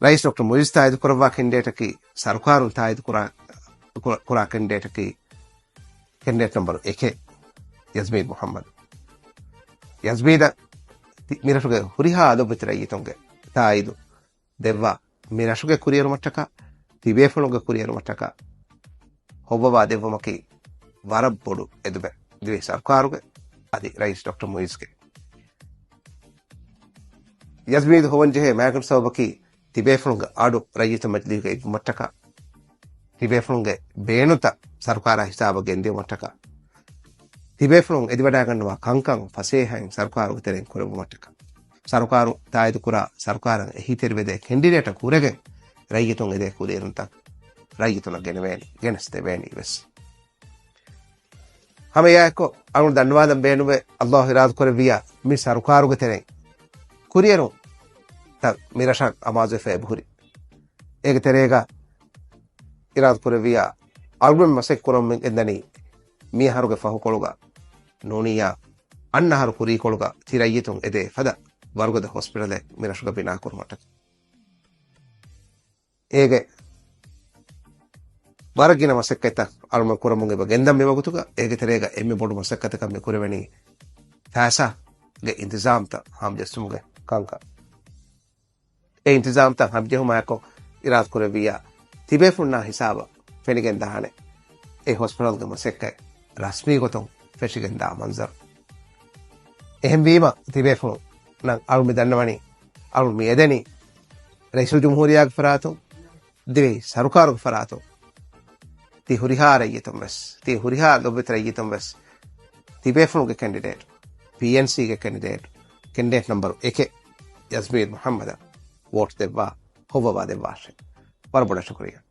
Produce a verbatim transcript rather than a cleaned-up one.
ރައީސް ޑޮކްޓަރ މުއިޒް ތާއީދު ކުރައްވާ ކެންޑިޑޭޓަކީ، ސަރުކާރުން ތާއީދު ކުރާ، ކުރާ، ކުރާ ކެންޑިޑޭޓަކީ، ކެންޑިޑޭޓް ނަމްބަރު އެކެއް، ޔަޒްމީދު މުޙައްމަދު. ޔަޒްމީދަށް ތި-، މިރަށުގެ ހުރިހާ ލޮބުވެތި ރައްޔިތުންގެ ތާއީދު ދެއްވާ، މި ރަށުގެ ކުރިއެރުމަށްޓަކާ، ތިބޭފުޅުންގެ ކުރިއެރުމަށްޓަކާ ހޮއްވަވާ ދެއްވުމަކީ ވަރަށް ބޮޑު އެދުމެއް ދިވެހި ސަރުކާރުގެ އަދި ރައީސް ޑޮކްޓަރ މުއިޒްގެ. ޔަޒްމީދު ހޮވަން ޖެހޭ މާގަނޑު ސަބަބަކީ، ތިބޭފުޅުންގެ އަޑު ރައްޔިތުން މަޖިލީހުގައި އިއްވުމަށްޓަކާ، ތިބޭފުޅުންގެ ބޭނުންތައް ސަރުކާރާ ހިސާބަށް ގެންދިއުމަށްޓަކާ، ތިބޭފުޅުން އެދިވަޑައިގަންނަވާ ކަންކަން ފަސޭހައިން ސަރުކާރުގެ ތެރެއިން ކުރެއްވުމަށްޓަކާ، ސަރުކާރު ތާއީދުކުރާ ސަރުކާރަށް އެހީތެރިވެދޭ ކެންޑިޑޭޓަށް ކުރެގެން ރައްޔިތުން އެދޭ ކުރިއެރުންތައް ރައްޔިތުންނަށް ގެނެވޭނީ، ގެނެސްދެވޭނީ ވެސް. ހަމަ އެއާއެއްކޮށް، އަޅުގަނޑު ދަންނަވާލަން ބޭނުންވޭ، ﷲ އިރާދަކުރެއްވިއްޔާ މި ސަރުކާރުގެ ތެރެއިން ކުރިއެރުންތައް މި ރަށަށް އަމާޒުވެފަ އެބަހުރި. އޭގެ ތެރޭގަ އިރާދަކުރެއްވިއްޔާ އަޅުގަނޑު މަސައްކަތް ކުރަމުން ގެންދަނީ މިއަހަރުގެ ފަހުކޮޅުގަ ނޫނިއްޔާ އަންނަ އަހަރު ކުރީކޮޅުގަ ތި ރައްޔިތުން އެދޭ ފަދަ ވަރުގަދަ ހޮސްޕިޓަލެއް މި ރަށުގަ ބިނާކުރުމަށްޓަކާ. އޭގެ ވަރަށް ގިނަ މަސައްކަތްތައް އަޅުގަނޑު ކުރަމުން އެބަ ގެންދަން މި ވަގުތުގަ، އޭގެ ތެރޭގަ އެންމެ ބޮޑު މަސައްކަތަކަށް މި ކުރެވެނީ ފައިސާގެ އިންތިޒާމްތައް ހާމަޖެއްސުމުގެ ކަންކަން. އެ އިންތިޒާމްތައް ހަމަޖެހުމާއެކު އިރާދަކުރެއްވިއްޔާ، ތިބޭފުޅުންނާ ހިސާބަށް ފެނިގެންދާނެ އެ ހޮސްޕިޓަލްގެ މަސައްކަތް ރަސްމީ ގޮތުން ފެށިގެންދާ މަންޒަރު. އެހެންވީމަ، ތިބޭފުޅުންނަށް އަޅު މި ދަންނަވަނީ، އަޅު މި އެދެނީ ރައީސުލްޖުމްހޫރިއްޔާގެ ފަރާތުން، ދިވެހި ސަރުކާރުގެ ފަރާތުން ތި ހުރިހާ ރައްޔިތުން ވެސް، ތި ހުރިހާ ލޮބުވެތި ރައްޔިތުން ވެސް، ތިބޭފުޅުންގެ ކެންޑިޑޭޓް، ޕީއެންސީގެ ކެންޑިޑޭޓް، ކެންޑިޑޭޓް ނަމްބަރު އެކެއް، ޔަޒްމީދު މުޙައްމަދަށް ވޯޓް ދެއްވާ، ހޮއްވަވާ ދެއްވާށޭ. ވަރަށް ބޮޑަށް ޝުކުރިއްޔާ.